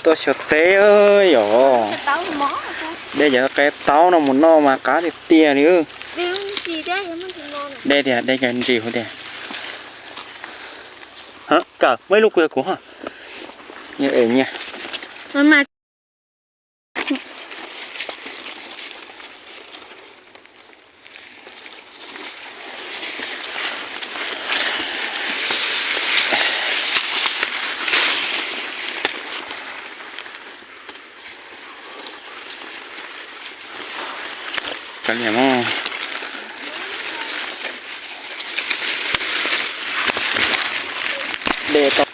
Tuaj xyuas teb yom. De cov qe taub no mus noj mas qab tiag tiag li. De tiag, de ntsis huv tiag. Kawm muaj ib lub kuv yog kuv. Nyias. De tau